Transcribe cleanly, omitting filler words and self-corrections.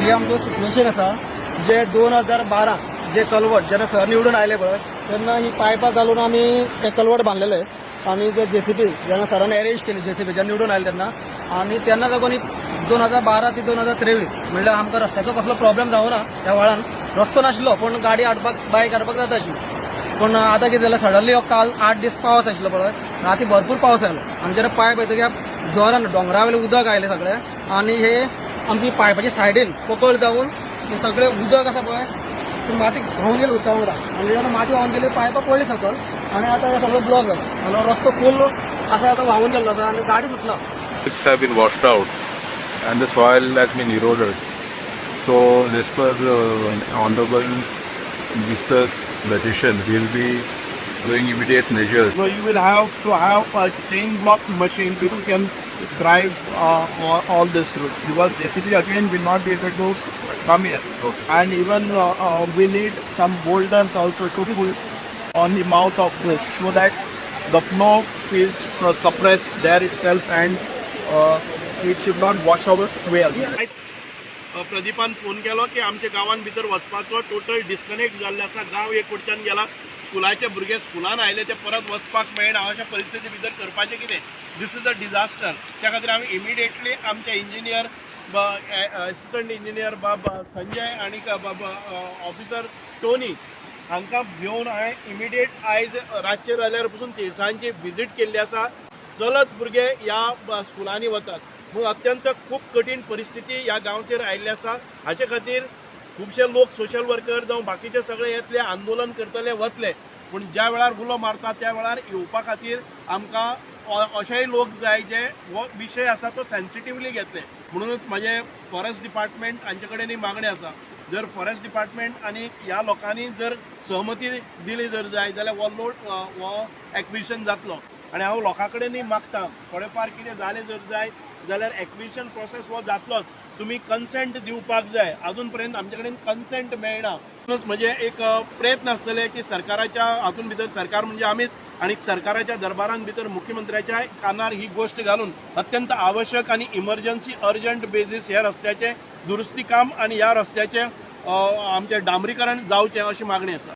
हे आमचो सिच्युएशन आसा जे 2012 जे कलवट जेन्ना सर निवडून आयले पळय, तेन्ना ही पायपां घालून आमी ते कलवट बांदलेले आनी जे जेसीबी जेन्ना सरान अरेंज केली, जेसीबी जेन्ना निवडून आयले तेन्ना आनी तेन्ना लागून 2012 ते 2023 म्हणल्यार आमकां रस्त्याचो कसलो प्रॉब्लेम जावना. त्या वेळान रस्तो नाशिल्लो, पूण गाडी हाडपाक, बायक हाडपाक जाता आशिल्ली. पूण आतां कितें जालें, सडनली हो काल 8 दीस पावस आशिल्लो पळय, राती भरपूर पावस आयलो आनी जेन्ना पायप येतकीर जोरान दोंगरा वयलें उदक आयलें सगळें आनी हे आमची पायपाच्या सायडीन पोकळ जावन हे सगळें उदक आसा पळय, ती माती व्हांवन गेली उदका वांगडा आनी जेन्ना माती व्हांवन गेली, पायपां पडली सकल आनी आतां हे सगळो ब्लॉक जाला आनी रस्तो फूल आसा, आतां व्हांवून गेल्लो आसा आनी गाडी सुटना. Pipes have been washed out and the soil has been eroded. So, as per Honorable Minister's suggestion, we will be doing immediate measures. So you will have to have a chain block machine which can drive all this route because JCB again will not be able to come here. And even we need some boulders also to put on the mouth of this so that the flow is suppressed there itself and it should not wash away again. प्रदीपान phone केलो की आमच्या गांवान भितर वचपाचो total disconnect जाल्ले आसा. गांव एक कडच्यान गेला, स्कुलाचे भुरगे स्कुलान आयले, ते परत वचपाक मेळना. अशा परिस्थिती भितर करपाचें कितें? This is a disaster. त्या खातीर आमी इमिडिएटली आमचे इंजिनियर, असिस्टंट इंजिनियर बाब संजय आनी बाब ऑफिसर टोनी हांकां घेवन हांवें इमिडिएट आयज रातचेर जाल्यार पसून तिळसांजची विजीट केल्ली आसा. चलत भुरगे ह्या स्कुलांनी वतात म्हणून अत्यंत खूब कठीण परिस्थिती ह्या गांवचेर आयिल्ली आसा. हाचे खातीर खुबशे लोक, सोशल वर्कर जावं बाकीचे सगळे येतले, आंदोलन करतले, वतले, पूण ज्या वेळार उलो मारता त्या वेळार येवपा खातीर आमकां अशेय लोक जाय जे हो विशय आसा तो सेन्सिटिवली घेतले. म्हणूनच म्हजें फॉरेस्ट डिपार्टमेंट हांचे कडेन मागणी आसा, जर फॉरेस्ट डिपार्टमेंट आनी ह्या लोकांनी जर सहमती दिली जर जाय जाल्यार हो लोड, हो एक्विजिशन जातलो. आनी हांव लोकां कडेनूय मागता, थोडे फार कितें जालें जर जाय जाल्यार एक्विजिशन प्रोसेस हो जातलोच, तुमी कन्सेंट दिवपाक जाय. अजून पर्यंत आमचे कडेन कन्सेंट मेळना. म्हणूनच म्हजे एक प्रयत्न आसतले की सरकाराच्या हातून भितर, सरकार म्हणजे आमीच, आनी सरकाराच्या दरबारान भितर मुख्यमंत्र्याच्या कानार ही गोश्ट घालून अत्यंत आवश्यक आनी इमर्जन्सी, अर्जंट बेजीस ह्या रस्त्याचें दुरुस्ती काम आनी ह्या रस्त्याचें आमचें डांबरीकरण जावचें अशी मागणी आसा.